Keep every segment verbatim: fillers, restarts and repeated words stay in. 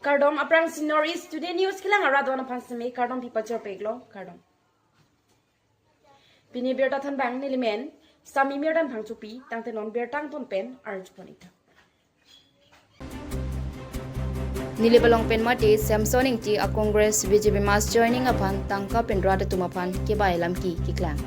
Kardom, aphrangsi North East Today News kelang arat do-an aphan seme kardom pipachor peklo, kardom. Pini birta thanbang nelimen Sami Mirdan Phangchopi, tangte non birta angton pen arjupon ita. Nilip along pen mate Samson Ingti a Congress B J P mass joining aphan tangka pen rat atum aphan kebai lamki keklang.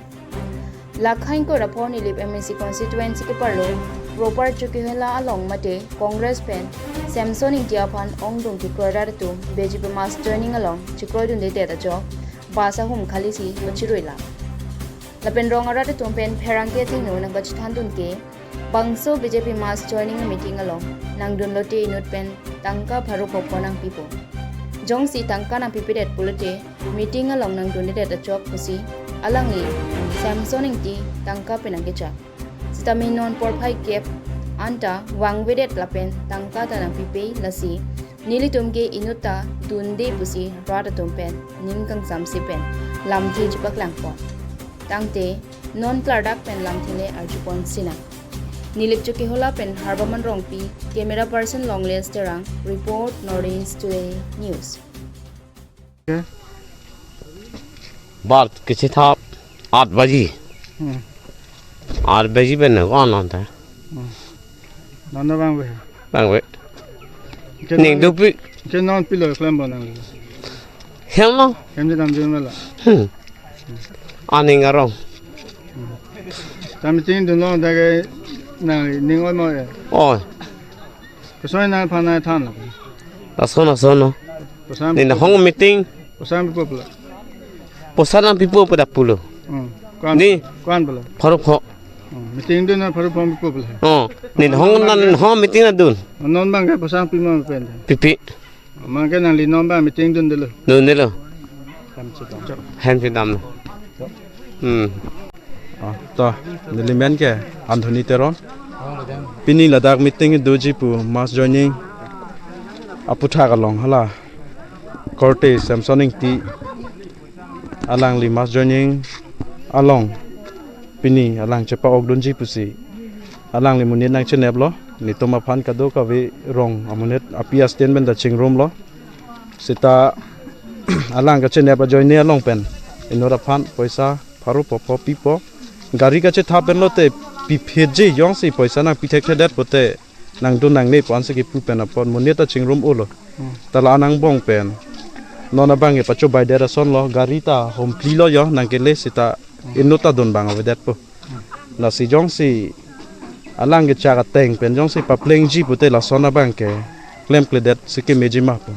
Lakhain ko raphor Nilip M A C constituency keparlo Ropar Chokihola along mate Congress pen Samson Ingti aphan ongdung kekroi rat atum B J P mass joining along chekroidundedet ajok bus ahum khalisi pachirui lam. Lapen rong arat atum pen pherangke athengno nangkachethandun ke bangso B J P mass joining meeting along nangdunlote inut pen tangka pharo phopho nangpipo. Jongsi tangka nangpipedet pulote meeting along nangdundedet ajok pusi alangli Samson Ingti tangka pen nangkechak. Sitame non porphai kep anta vangvedet lapen tangka ta nangpipe, lasi nelitum ke inut ta dunde pusi rat atum pen ning kangsamse pen lamthe chepaklangpon. Tangte non klardak pen lamthe le arjupon sinang. Nilip Chokihola pen Harbaman Rongpi, camera person Longles Terang, report North East Today News. Bat kisi thap at baji. Hmm. At baji pen na kon anta. Hmm. Nana bang be. Bang be. Ning dupi. Ke non pilo klem bonang. Hem no? Hem je dam jun mala. Hmm. Aning arong. Hmm. Ta meeting dunlo dage nang ning oi mo e. Oi. Kosoi nang phan nang than lo. Lason lason no. Poisa nang. Ning hong meeting. Poisa nang pipo pula. Poisa nang pipo pada pulo. Hmm. Kuan. Ni. Kuan pula. Pharo pho. Hmm. Meeting dun nang pharo pho pipo pula. Oh. Ning hong nang hong meeting nangdun. Non bang ke poisa nang pimo pen. Pipi. Mang ke nangli non bang meeting dundelo. Dundelo. Hem chedam. Hem chedam. Hmm. Ah, to, nelimen ke Anthony Teron. Pini ladak meeting doji pu mass joining aputhak along hala korte Samson Ingti alangli mass joining along pini alang chepa-okdunji pusi alangli monit nangcheneplo, netum aphan kadokave rong amonit api asten pen ta chingrumlo. Seta alang kachenep ajoine along pen inut aphan poisa pharo pho pho pipo. Gari kachethap pen lote piphetji, jongsi poisa nangpi thekthedet pote nangdun nangne pu ansi kipu pen apot monit ta chingrum-olo. Hmm. Ta la angbong pen non abang ke pachobaidet asonlo, gari ta homplilo yo nangkele seta inut ta dun bang avedetpo. Lasi jongsi alang kechak ateng pen jongsi paplengji pute lason abang ke klemkledet si kemeji ma pu.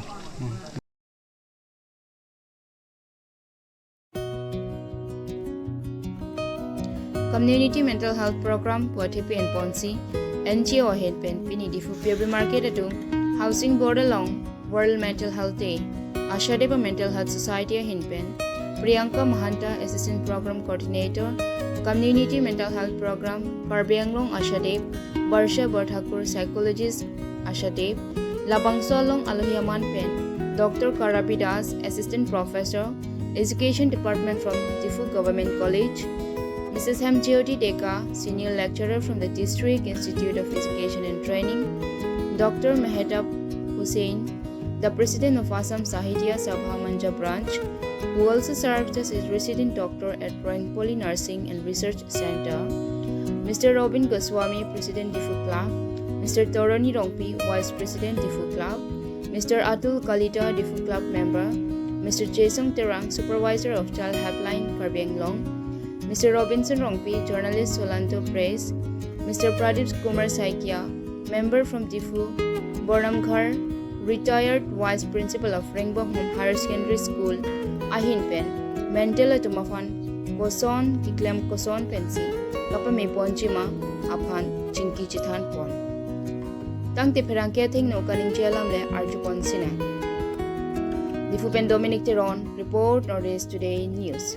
Community Mental Health Program pu athepi enponsi N G O ahin pen pini Diphu P O B Market atum Housing Board along World Mental Health Day, Ashadep Mental Health Society ahin pen Priyanka Mahanta, Assistant Program Coordinator, Community Mental Health Program, Karbi Anglong Ashadep, Barsha Borthakur, Psychologist Ashadep, labangso along alohi aman pen Doctor Karabi Das, Assistant Professor, Education Department from Diphu Government College, Missus Hemjyoti Deka, Senior Lecturer from the District Institute of Education and Training, Doctor Mehetab Hussain, the President of Assam Sahitya Sabha Manja Branch, who also serves as a resident doctor at Roingpoli Nursing and Research Center, Mister Robin Goswami, President Diphu Club, Mister Toroni Rongpi, Vice President Diphu Club, Mister Atul Kalita, Diphu Club member, Mister Jason Terang, Supervisor of Child Helpline, Karbi Anglong, Mister Robinson Rongpi, Journalist, Solanto Press, Mister Pradip Kumar Saikia, member from Diphu, Bornamghar, retired Vice Principal of Rengbong Home Higher Secondary School, ahin pen mental atum aphan koson keklem koson pensi kapameponji ma aphan chingki chethanpon. Tangte pherangke athengno kaningje alam le arjupon sinang. Diphu pen Dominic Teron, report North East Today News.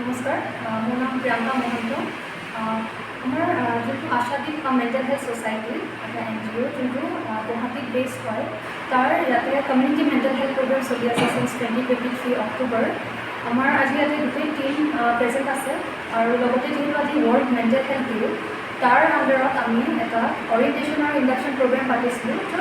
নমস্কাৰ, আহ, মোৰ নাম প্ৰিয়ংকা মহন্ত। আহ, আমাৰ, আহ, যোনটো Ashadeep mental health society, এটা N G অ', যোনটো, আহ, গুৱাহাটীত বেছড হয়, তাৰ ইয়াতে কমিউনিটি মেণ্টেল হেল্থ প্ৰগ্ৰাম চলি আছে signs twenty twenty three October. আমাৰ আজি ইয়াতে গোটেই টিম, আহ, প্ৰেজেণ্ট আছে আৰু লগতে যিহেতু আজি ৱৰ্ল্ড মেণ্টেল হেল্থ ডে, তাৰ আণ্ডাৰত আমি এটা অৰিয়েণ্টেশ্যন আৰু ইণ্ডাকশ্যন প্ৰগ্ৰাম পাতিছিলোঁ, য'ত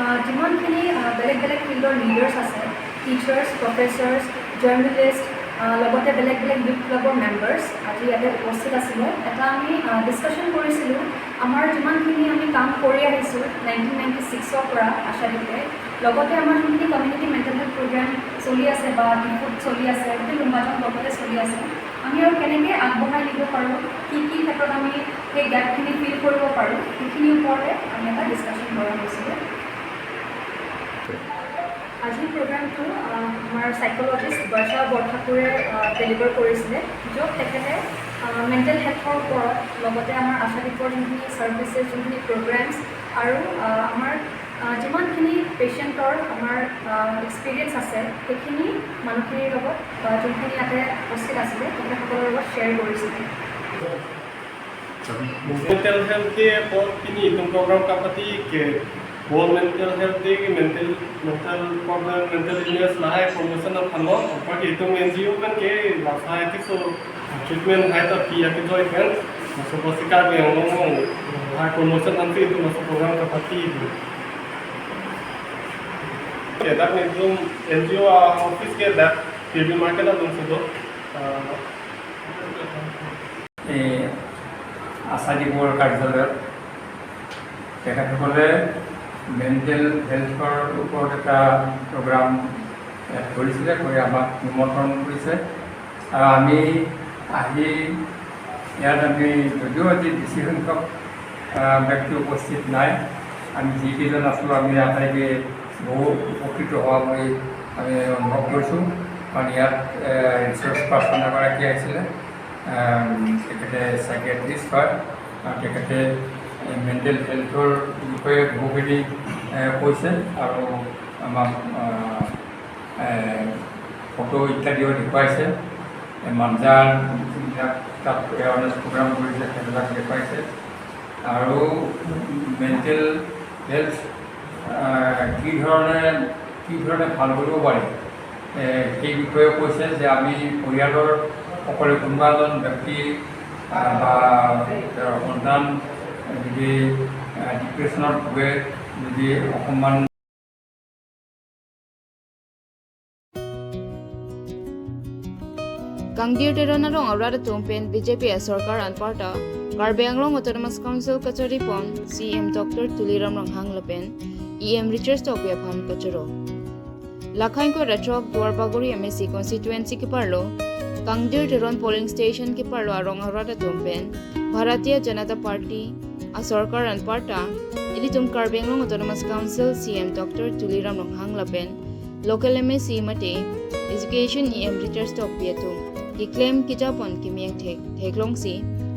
আহ, যিমানখিনি আহ, বেলেগ বেলেগ ফিল্ডৰ লিডাৰ্ছ আছে, টিচাৰ্ছ, প্ৰফেচাৰ্ছ, জাৰ্নেলিষ্ট, আহ, লগতে বেলেগ বেলেগ ইউথ ক্লাবৰ মেম্বাৰ্ছ আজি ইয়াতে উপস্থিত আছিলে। এটা আমি ডিছকাশ্যন কৰিছিলোঁ, আমাৰ যিমানখিনি আমি কাম কৰি আহিছোঁ নাইনটিন নাইণ্টি ছিক্সৰ পৰা আশা দীপে, লগতে আমাৰ যোনখিনি কমিউনিটি মেণ্টেল হেল্থ প্ৰগ্ৰাম চলি আছে বা ডিফুত চলি আছে, গোটেই লুম্বাজং লগতে চলি আছে, আমি আৰু কেনেকৈ আগবঢ়াই নিব পাৰোঁ, কি কি ক্ষেত্ৰত আমি সেই গেপখিনি ফিল কৰিব পাৰোঁ, সেইখিনিৰ ওপৰতে আমি এটা ডিছকাশ্যন কৰা হৈছিলে। আজিৰ প্ৰগ্ৰামটো আহ, আমাৰ চাইকলজিষ্ট বৰ্ষা বৰঠাকুৰে ডেলিভাৰ কৰিছিলে, য'ত তেখেতে মেণ্টেল হেল্থৰ ওপৰত, লগতে আমাৰ আশা দীপৰ যোনখিনি ছাৰ্ভিচেছ, যোনখিনি প্ৰগ্ৰামছ আৰু আহ, আমাৰ আহ, যিমানখিনি পেচেণ্টৰ আমাৰ এক্সপিৰিয়েঞ্চ আছে, সেইখিনি মানুহখিনিৰ লগত বা যোনখিনি ইয়াতে উপস্থিত আছিলে তেখেতসকলৰ লগত শ্বেয়াৰ কৰিছিলে। Mental health day apot pini itum program kapati ke World Mental Health Day ke mental mental problem, mental illness lahai promotion aphanlo, apar ke itum N G O pen ke lahai ke so treatment hai ta pi ake joy pen, maso posika ke ngong ngong hai promotion nanti itum maso program kapati. Ke dak ni itum N G O office ke dak P B market along sudo. এই আশা দীপৰ কাৰ্যালয়ত তেখেতসকলে মেণ্টেল হেল্থৰ ওপৰত এটা প্ৰগ্ৰাম ইয়াত কৰিছিলে, কৰি আমাক নিমন্ত্ৰণ কৰিছে। আৰু আমি আহি ইয়াত আমি যদিও আজি বেছি সংখ্যক আহ, ব্যক্তি উপস্থিত নাই, আমি যিকেইজন আছোঁ আমি আটাইকে বহু উপকৃত হোৱা বুলি আমি অনুভৱ কৰিছোঁ। কাৰণ ইয়াত ৰিচৰ্চ পাৰ্চন এগৰাকী আহিছিলে, আহ, তেখেতে চাইকেট্ৰিষ্ট হয় আৰু তেখেতে মেণ্টেল হেল্থৰ বিষয়ে বহুখিনি আহ, কৈছে আৰু আমাক আহ, এ, ফটো ইত্যাদিও দেখুৱাইছে। এ, মাঞ্জাৰ যিবিলাক তাত এৱাৰনেছ প্ৰগ্ৰাম কৰিছে, সেইবিলাক দেখুৱাইছে। আৰু মেণ্টেল হেল্থ, আ, কি ধৰণে, কি ধৰণে ভাল কৰিব পাৰি, এ, সেই বিষয়েও কৈছে যে আমি পৰিয়ালৰ সকলো কোনোবা এজন ব্যক্তি, আ, বা তেওঁৰ সন্তান যদি, আ, ডিপ্ৰেশ্যনত ভোগে, যদি অকণমান Kangdir Teron arong arat atum pen B J P asorkar anparta Karbi Anglong Autonomous Council kachari pon C E M Doctor Tuliram Ronghang lapen E M Richard Tokbi aphan kachoro. Lakhang ko Rachok Duarbagori M A C constituency keparlo, Kangdir Teron polling station keparlo arong arat atum pen Bharatiya Janata Party asorkar anparta ilitum Karbi Anglong Autonomous Council C E M Doctor Tuliram Ronghang lapen local M A C mate Education E M Richard Tokbi atum keklem kejapon kemeng thek theklongsi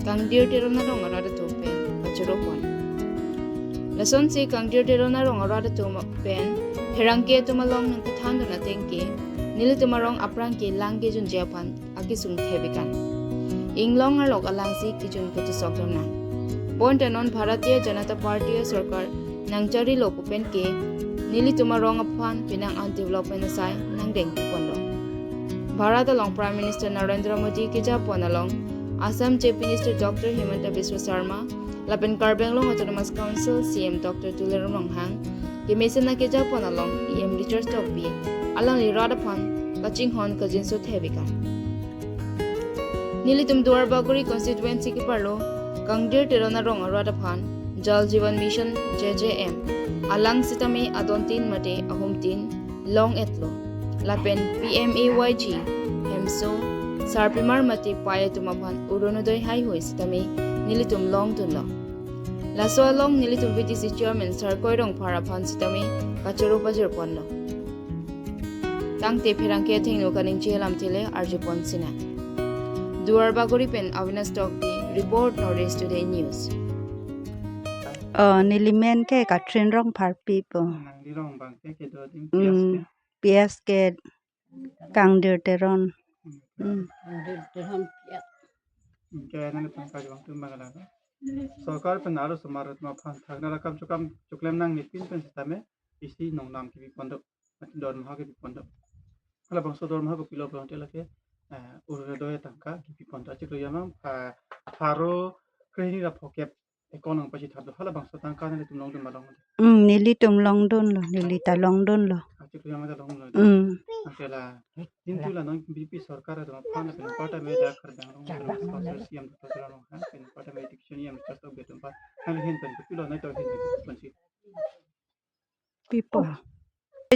Kangdir Teron arong arat atum pen kachoropon. Lasonsi Kangdir Teron arong arat atum pen pherangke atum along nangkethan dun ateng ke nelitum arong aphrang ke lang kejunji aphan akesung thebekan. Inglong arlok alangsi kejun kachesok dam nang. Bonta non Bharatiya Janata Party asorkar nangcharilo pu pen ke nelitum arong aphan penang an development asai nangdeng ponlo. Bharat along Prime Minister Narendra Modi kejapon along Assam Chief Minister Doctor Himanta Biswa Sarma lapen Karbi Anglong Autonomous Council C E M Doctor Tuliram Ronghang kemesen akejapon along E M Richard Tokbi alangli rat aphan kachinghon kajinso thebekan. Nelitum Duarbagori constituency keparlo Kangdir Teron arong arat aphan Jal Jeevan Mission, J J M, alang sitame adon tin mate ahum tin long etlo. Lapen P M A Y G, Hemso, Sarpimar mate pai atum aphan Orunodoi haihui sitame nelitum long dunlo. Laso along nelitum V D C chairman Sar Koirong Phar aphan sitame kachoro pajir ponlo. Tangte pherangke athengno kaningje alam tele arjupon sina. Duarbagori pen Avinash Tokbi report, North East Today News. Oh, nelimen ke Catherine Rongpharpi po. Nangli rong bang ke kedo adim Hmm, P S K. P S K Kangdir Teron. Hmm. Hmm. Kangdir Teron, ya. Hmm, kaya nang tangka jawang tu bang laka. Sorkar pen arlo osomar atum aphan thakna rakam chukam chuklem nangne pin pen sitame isi nongnam kepi pon do, mate dormoha kepi pon do. Halabangso dormoha kopilo pulote lake, eh, Orunodoi atangka kepi pon do. Achiklo yamang pha-, pharo krehini ra phokep Ko nangpachithap do, halabangso tangka nelitum longdun ma long? Hmm, nelitum longdunlo, neli ta longdunlo. Achiklo jama ta longdunlo. Hmm. Anke la, nintu la non B J P sorkar do aphan pen parta me da khar dang long, pen sponsor C M do to long han, pen parta me diction yam to to betum pa. Han hin pen pilo na to hin pen si. Pipo.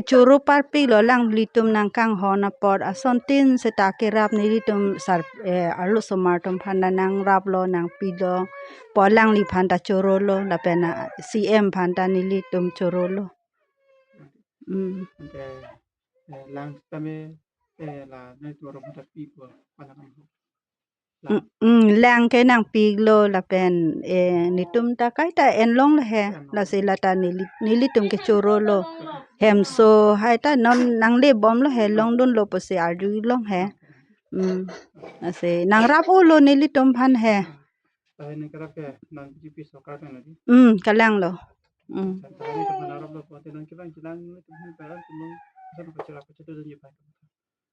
Choro parpiklo, alanglitum nangkanghon apot asontin seta kerap nelitum sar, eh, arlosomar atum aphan ta nangraplo, nangpilo. Po alangliphan ta chorolo, lapen, ah, C M aphan ta nelitum chorolo. Hmm. Anke, eh, lang tame, eh, la nelitum arum ta pipo, panang. Mm, mm, lang ke nangpiklo lapen, eh, netum ta kaita enlonglo he. Lasi lata neli, nelitum ke chorolo. Hemso hai ta non nanglebomlo he, longdunlo pusi arjulong he. Mm. Lasi nangrap-olo nelitum aphan he. Tahai nangkerap ke non B J P sorkar kan lagi. Mm, kalanglo. Mm. Tahai nangkerap lo, nangraplo pulote non kevang chelang nelitum aphan parang tumung sana kachira kachira dun je pai.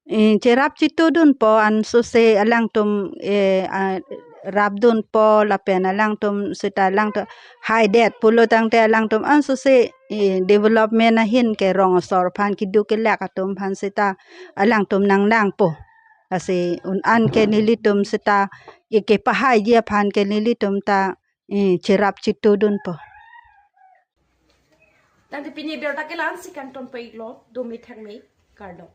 Eh, cherap chitudunpo, ansose alangtum, eh, ah, rapdunpo lapen alangtum seta alangtum haidet pulo tangte alangtum ansose, eh, development ahin ke rong asor aphan keduk kelak atum aphan seta alangtum nanglangpo. Lasi un-an ke nelitum seta, eh, kepahaiji aphan ke nelitum ta, eh, cherap chitudunpo. Tangte pini abirta ke la-ansi kangtonpo-iklo, dome thakme, kardom.